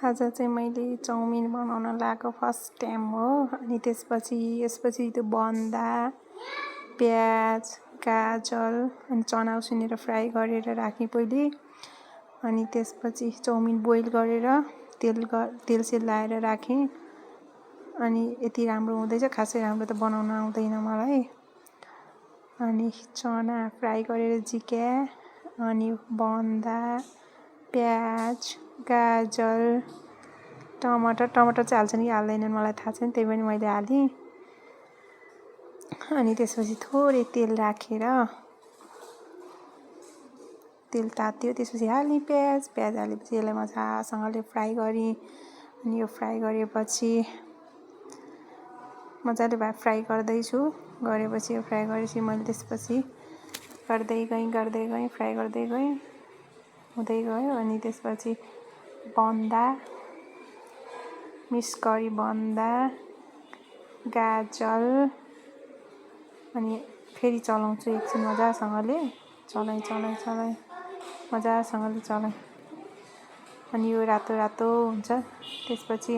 आज चाहिँ मैले चाउमिन बनाउन लगाएको फर्स्ट टाइम हो। अनि यसपछि त्यो बन्दा प्याज गाजर अनि चना उसिनेर फ्राई गरेर राखेँ पहिले। अनि त्यसपछि चाउमिन बोइल गरेर तेल लाएर राखेँ। अनि यति राम्रो हुँदैछ, खासै राम्रो त बनाउन आउँदैन मलाई। अनि चना फ्राई गरेर झिक्याएँ। अनि बन्दा प्याज गाजर टमाटर चाहिँ हाल्छन् कि हाल्दैनन् मलाई थाहा छैन, त्यही पनि मैले हालेँ। अनि त्यसपछि थोरै तेल राखेर तेल तात्यो, त्यसपछि हालेँ प्याज हालेपछि यसलाई मजासँगले फ्राई गरेँ। अनि यो फ्राई गरेपछि मजाले फ्राई गरेपछि मैले त्यसपछि गर्दै गएँ फ्राई गर्दै गएँ हुँदै गयो। अनि त्यसपछि बन्दा मिक्स गरी बन्दा गाजर अनि फेरि चलाउँछु एकछिन मजासँगले चलाएँ मजासँगले चलाएँ। अनि यो रातो हुन्छ। त्यसपछि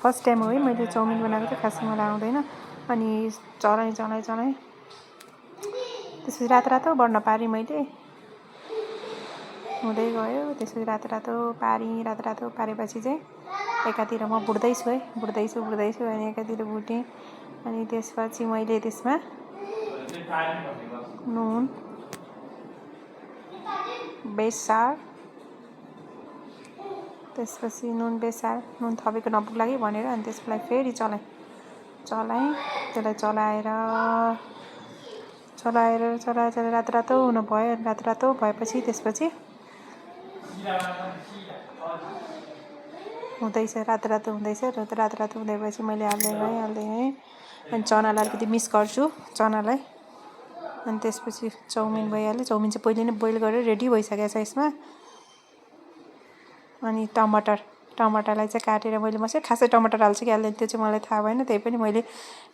फर्स्ट टाइम हो है मैले चाउमिन बनाएको, त खासै मलाई आउँदैन। अनि चलाएँ त्यसपछि रातो बढ्न पारेँ मैले, हुँदै गयो। त्यसपछि रातो पारेपछि चाहिँ एकातिर म बुट्दैछु अनि एकातिर भुटेँ। अनि त्यसपछि मैले त्यसमा नुन बेसार नुन थपेको नपुग्ला कि भनेर अनि त्यसलाई फेरि चलाएँ त्यसलाई चलाएर रातो हुन भयो। रातो भएपछि त्यसपछि हुँदैछ रातो हुँदैपछि मैले हाल्दै गएँ। अनि चनालाई अलिकति मिक्स गर्छु चनालाई। अनि त्यसपछि चाउमिन भइहाल्यो। चाउमिन चाहिँ पहिले नै बोइल गरेर रेडी भइसकेको छ यसमा। अनि टमाटरलाई चाहिँ काटेर मैले मात्रै खासै टमाटर हाल्छु कि हाल्दैन त्यो चाहिँ मलाई थाहा भएन, त्यही पनि मैले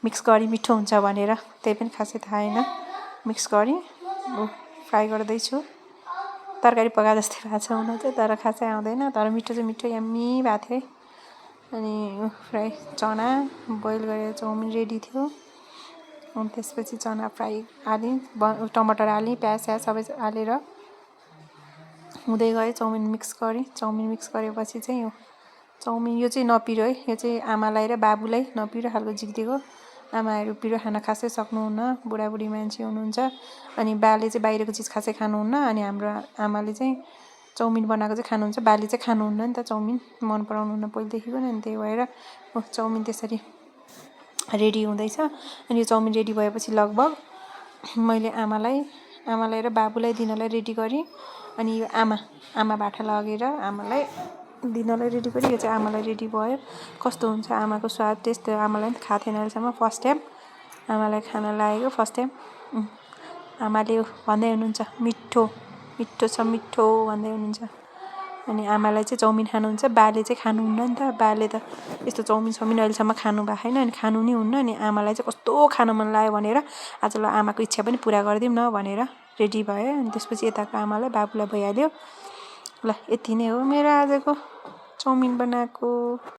मिक्स गरेँ मिठो हुन्छ भनेर, त्यही पनि खासै थाहा छैन। मिक्स गरेँ फ्राई गर्दैछु। तरकारी पकाए जस्तै भएको छ हुन चाहिँ, तर खासै आउँदैन। तर मिठो चाहिँ मिठो यम्मी भएको थियो है। अनि फ्राई चना बोइल गरेर चाउमिन रेडी थियो। अनि त्यसपछि चना फ्राई हालेँ, टमाटर हालेँ, प्याज सबै हालेर हुँदै गयो। चाउमिन मिक्स गरेपछि चाहिँ यो चाहिँ नपिरो है, यो चाहिँ आमालाई र बाबुलाई नपिरो खालको झिक्दिएको। आमाहरू पिरो खान खासै सक्नुहुन्न, बुढाबुढी मान्छे हुनुहुन्छ। अनि बाले चाहिँ बाहिरको चिज खासै खानुहुन्न। अनि हाम्रो आमाले चाहिँ चाउमिन बनाएको चाहिँ खानुहुन्छ, बाले चाहिँ खानुहुन्न नि त, चाउमिन मन पराउनुहुन्न पहिलेदेखिको नै। अनि त्यही भएर चाउमिन त्यसरी रेडी हुँदैछ। अनि यो चाउमिन रेडी भएपछि लगभग मैले आमालाई र बाबुलाई दिनलाई रेडी गरेँ। अनि यो आमा बाठा लगेर आमालाई दिनलाई रेडी गरेँ। यो चाहिँ आमालाई रेडी भयो। कस्तो हुन्छ आमाको स्वाद टेस्ट, त्यो आमालाई पनि थाहा थिएन अहिलेसम्म, फर्स्ट टाइम आमालाई खान लागेको फर्स्ट टाइम। आमाले भन्दै हुनुहुन्छ मिठो भन्दै हुनुहुन्छ। अनि आमालाई चाहिँ चाउमिन खानुहुन्छ, बाले चाहिँ खानुहुन्न नि त। बाले त यस्तो चाउमिन अहिलेसम्म खानु भएको छैन, अनि खानु नि हुन्न। अनि आमालाई चाहिँ कस्तो खान मन लाग्यो भनेर आज ल आमाको इच्छा पनि पुरा गरिदिउँ न भनेर रेडी भयो। अनि त्यसपछि यताको आमालाई बाबुलाई भइहाल्यो। ल यति नै हो मेरो आजको चाउमिन बनाएको।